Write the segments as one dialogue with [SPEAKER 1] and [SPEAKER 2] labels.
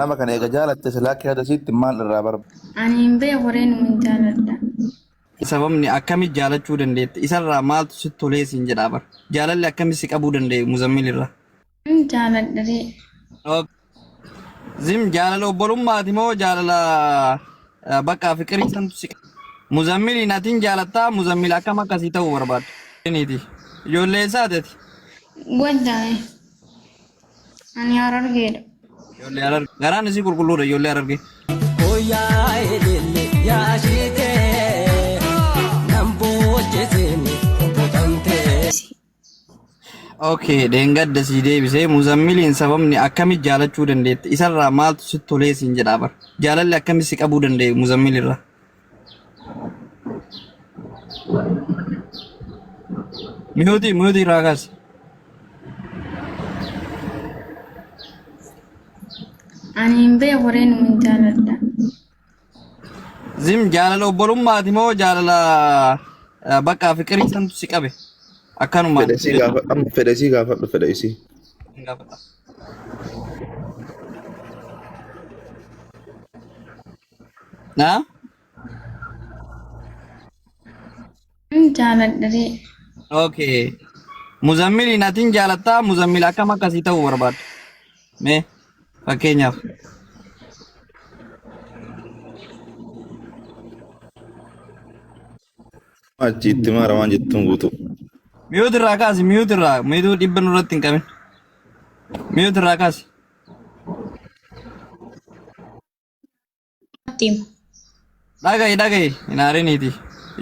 [SPEAKER 1] Nama kana eega jaalatte silaa akka yaada isiitti maal irraa barbaadda?
[SPEAKER 2] Ani hin beeku ree numan jaaladha.
[SPEAKER 3] Sababni akkamitti jaalachuu dandeette? Isarraa maaltu sitti tolee siin jedhaa bar. Jaalalli akkamitti si qabuu danda'e Muzammil irraa?
[SPEAKER 2] Hin jaaladha ree.
[SPEAKER 3] Ok. Zim jaalala obbolummaati moo jaalala bakka fiqirii santu si qabe? Muzammiliin atiin jaalattaa Muzammil akkam akkasii ta'uu barbaadda? Niiti. Ijoollee eessaati ati?
[SPEAKER 2] Wanta ani Harargeedha.
[SPEAKER 3] Ijoollee Harargee. Garaan isii qulqulluudha ijoollee Harargee.
[SPEAKER 4] Oyaa elele yaa shitee nan boochisini butamtee.
[SPEAKER 3] Okay, dheengadda sii deebisee Muzammiliin sababni akkamitti jaalachuu dandeette? Isarraa maaltu sitti tolee siin jedhaa bar. Jaalalli akkamitti si qabuu danda'e Muzammil irraa? Miyuutii miyuutii irraa kaasi.
[SPEAKER 2] Ani hin beeku ree numan jaaladha.
[SPEAKER 3] Zim jaalala obbolummaati moo jaalala bakka fiqirii santu si qabe? Akkanumaan.
[SPEAKER 1] Fedha isii gaafa amma fedha isii gaafadhu fedha isii.
[SPEAKER 3] Gaafadha. Na?
[SPEAKER 2] Hin jaaladha ree.
[SPEAKER 3] Okay. Muzammiliin atiin jaalattaa Muzammil akkam akkasii ta'uu barbaadda? Mee fakkeenyaaf.
[SPEAKER 1] Achi itti maara waan jettuun guutuu.
[SPEAKER 3] Miyuut irraa kaasi miyuut irraa miyuutuu dhibba nurratti hin qabin. Miyuut irraa kaasi.
[SPEAKER 2] Natti hima.
[SPEAKER 3] Dhaga'i dhaga'i hin aariniiti.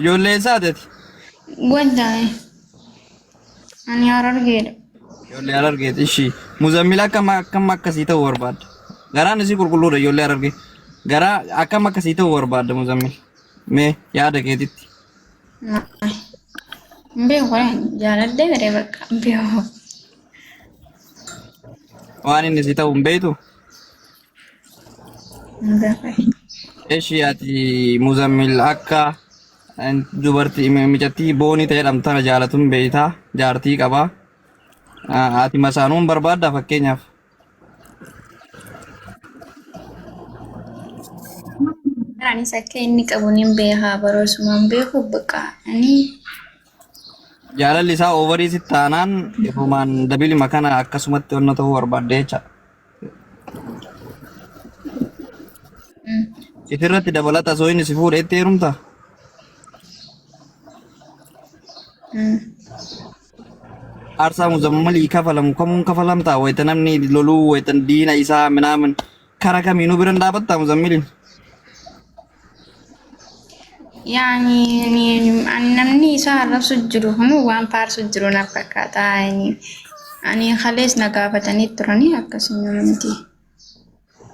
[SPEAKER 3] Ijoollee eessaati ati?
[SPEAKER 2] Wanta ani Harargeedha.
[SPEAKER 3] Ijoollee Harargeeti ishii. Muzammil akkam akkam akkasii ta'uu barbaadda? Garaan isii qulqulluudha ijoollee Harargee. Garaa akkam akkasii ta'uu barbaadda Muzammil? Mee yaada keetitti.
[SPEAKER 2] Hin beeku jaaladhee garee bakka hin beeku.
[SPEAKER 3] Waan inni si ta'u hin beektu?
[SPEAKER 2] Hin beeku.
[SPEAKER 3] Eshi ati Muzammil akka dubartii micattii boonii ta'e jedhamtu tana jaalatuun beektaa jaartii qabaa. Ati masaanuun barbaadda fakkeenyaaf.
[SPEAKER 2] Anis akka inni qabu nin beekaa baroosumaan beeku bakka ani
[SPEAKER 3] Jaalalli isaa oovarii sitti taanaan ifumaan dabilima kana akkasumatti onna ta'uu barbaadde jecha. Ifirratti dabalata osoo inni si fuudhe itti heerumta. Aarsaa muzammalii kafalamu kamuun kafalamtaa wayita namni loluu wayita diina isaa minaamin kara kamiinuu biran dhaabattaa muzammiliin.
[SPEAKER 2] Yaani ani namni isa arrabsu jiru kun waan faarsu jiru na fakkaata. Ani kalees na gaafatanii turanii akkasuma miti.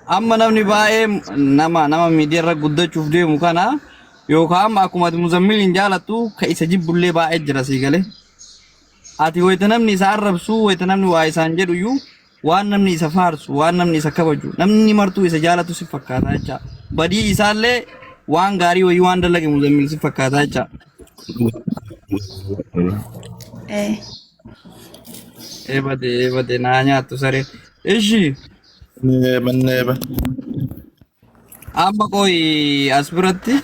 [SPEAKER 3] Amma namni baay'ee nama nama miidiyaa irra guddachuuf deemu kana yookaan amma akkuma ati muzammiliin jaalattu ka isa jibbullee baay'ee jira sii galee. Ati wayita namni isa arrabsu wayita namni waa isaan jedhu iyyuu waan namni isa faarsu waan namni isa kabaju namni martuu isa jaalatu si fakkaata jecha. Badii isaallee waan gaarii wayii waan dalage muzammil si fakkaata jecha.
[SPEAKER 2] Eh.
[SPEAKER 3] Eebade eebade naa nyaattu sareen. Ishi.
[SPEAKER 1] Neeba neeba.
[SPEAKER 3] Amma qoyi as biratti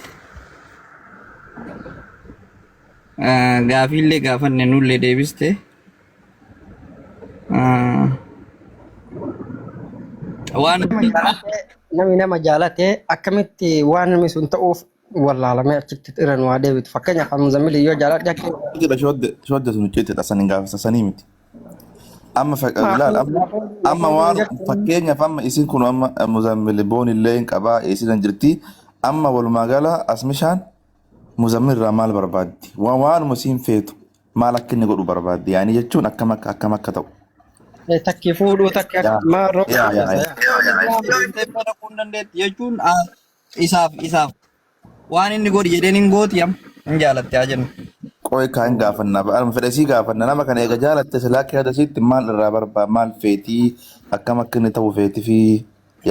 [SPEAKER 3] gaafiillee gaafanne nullee deebiste. Waan
[SPEAKER 5] Namni nama jaalate akkamitti waan namni sun ta'uuf wallaalamee achitti irra nu haa deebitu. Fakkeenyaaf Muzammil yoo jaaladhe akka
[SPEAKER 1] Jira shoodde shoodde sun icciitidha saniin gaafasa sanii miti. Amma ilaal amma amma waan fakkeenyaaf amma isin kun amma Muzammil boon illee hin qabaa isinan jirti amma walumaa gala asmishaan Muzammil irraa maal barbaaddi? Waan waanuma isiin feetu maal akka inni godhu barbaaddi? Yaani jechuun akkam akka akkam akka ta'u.
[SPEAKER 5] Takki fuudhuu takki
[SPEAKER 1] Yaa
[SPEAKER 5] maal roga
[SPEAKER 1] yaa yaa
[SPEAKER 5] keessa
[SPEAKER 1] yaa.
[SPEAKER 5] yaa.
[SPEAKER 3] dhaquu hin dandeetti jechuun isaaf isaaf waan inni godhi jedheen hin gooti amma hin jaalatte haa jennu.
[SPEAKER 1] Qoy kaan gaafanna ba'aan fedha isii gaafanna nama kana eega jaalatte silaa akka yaada isiitti maal irraa barbaad maal feetii akkam akka inni ta'u feetii fi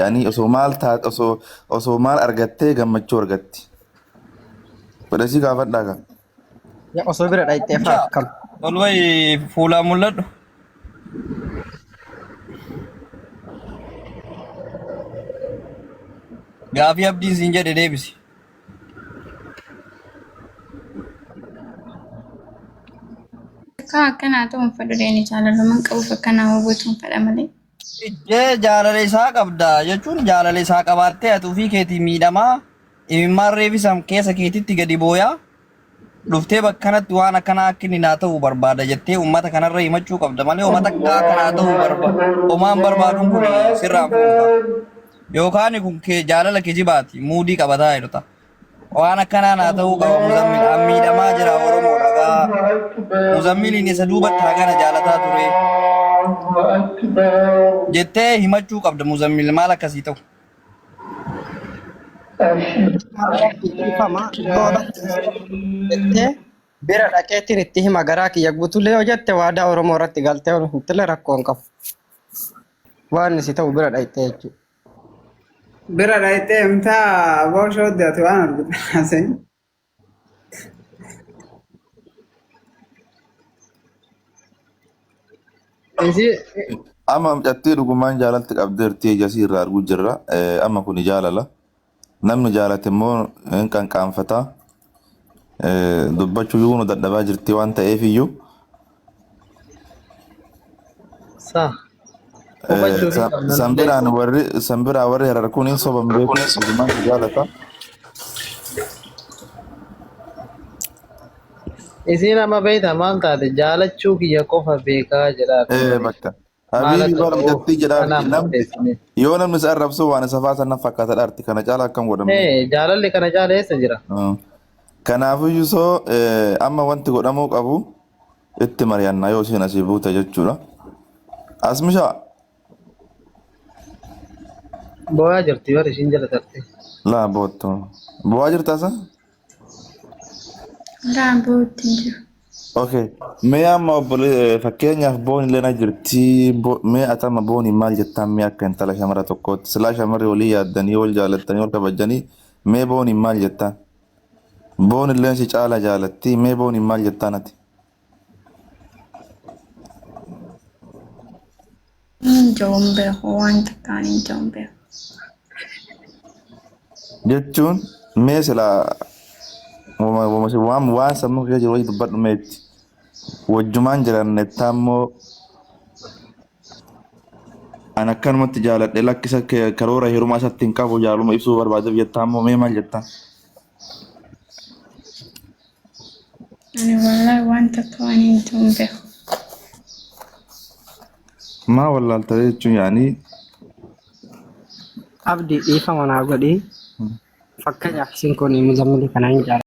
[SPEAKER 1] yaani osoo maal taate osoo osoo maal argattee gammachuu argatti. Fedha isii gaafadhaa kan.
[SPEAKER 5] Yaa osoo bira dhayxee faa akkam.
[SPEAKER 3] Ol wayi fuulaan mul'adhu. Gaafii abdiin siin jedhe deebisi.
[SPEAKER 2] Akka akkanaa ta'uun fedhu deeni jaalalummaan qabuuf akkanaa hubatuun fedha malee.
[SPEAKER 3] Ijjee jaalala isaa qabda jechuun jaalala isaa qabaattee ati ofii keetii miidhamaa imimmaan reefisam keessa keetitti gadi booyaa dhuftee bakka kanatti waan akkanaa akka inni naa ta'u barbaada jettee uummata kanarra himachuu qabda malee uummata akka akka naa ta'u barbaada homaan barbaaduun kun sirraan fuudha. Yookaan kun kee jaalala kijibaati muudii qabataa jirta. Waan akkanaa naa ta'uu qaba Muzammil. An miidhamaa jira Oromoo dhagaa. Muzammiliin isa duubatti hagana jaalataa ture. Jettee himachuu qabda Muzammil maal akkasii ta'u.
[SPEAKER 5] Ifama yoo jettee bira dhaqeetiin itti hima garaa kiyya guutullee yoo jette waadaa Oromoo irratti galtee ittillee rakkoo hin qabu. Waan si ta'u bira dhaqxee jechuudha.
[SPEAKER 6] Bira dhaqxee himtaa booshoo ati waan argitu haasa'in.
[SPEAKER 7] Isi
[SPEAKER 1] Amma mucattii dhugumaan jaalalti qabdeerti ija isii irraa arguu jirra. Amma kuni jaalala. Namni jaalate immoo hin qanqaanfata. Dubbachuu iyyuu nu dadhabaa jirti waan ta'eef iyyuu.
[SPEAKER 7] Sa. Hubachuu fi qabna
[SPEAKER 1] San
[SPEAKER 7] nullee.
[SPEAKER 1] biraan warri san biraa warri harar kun hin soban beeku dhugumaan si jaalata.
[SPEAKER 7] Isiin amma beekta maal taate jaalachuu kiyya qofa beekaa jedhaa
[SPEAKER 1] Bakka.
[SPEAKER 7] Maal
[SPEAKER 1] Habiibi
[SPEAKER 7] akka
[SPEAKER 1] bara
[SPEAKER 7] ta'uuf
[SPEAKER 1] mucattii jedhaa
[SPEAKER 7] kanaaf
[SPEAKER 1] namni
[SPEAKER 7] murteessine.
[SPEAKER 1] yoo namni isa arrabsu waan isa faasan na fakkaata dhaarti kana caala akkam godhamne.
[SPEAKER 7] Ee jaalalli kana caala eessa jira?
[SPEAKER 1] Kanaafiyyuu soo amma wanti godhamuu qabu itti mari'anna yoo isheen asii buute jechuudha. Asmishaa
[SPEAKER 7] Boo'aa jirti bar ishiin jala tarte.
[SPEAKER 1] laa boottu. Bu'aa jirta isa?
[SPEAKER 2] Laa bootti hin jiru.
[SPEAKER 1] Okay. Mee amma obbolee fakkeenyaaf boon illee na jirti. Mee ati amma booniin maal jettaan mee akka intala shamara tokkootti silaa shamarri walii yaaddanii wal jaalattanii wal kabajanii mee booniin maal jettaan? Boon illeen si caala jaalatti mee booniin maal jettaan ati?
[SPEAKER 2] Hin jiru beeku waan takkaan hin jiru beeku.
[SPEAKER 1] Jechuun mee silaa waan waan sammuu kee jiru wajji dubbadhu meetti. Wajjumaan jiran immoo an akkanumatti jaaladhe lakkisa karoora heerumaa isatti hin qabu jaaluma ibsuu barbaadeef jettaa immoo mee maal jettaa?
[SPEAKER 2] Ani wallahi waan takka waan hin jiru beeku.
[SPEAKER 1] Maa wallaalta jechuun yaanii
[SPEAKER 5] Abdii dhiifama naa godhi. Fakkeenyaaf isin kun muzammilii kana hin jaalladha.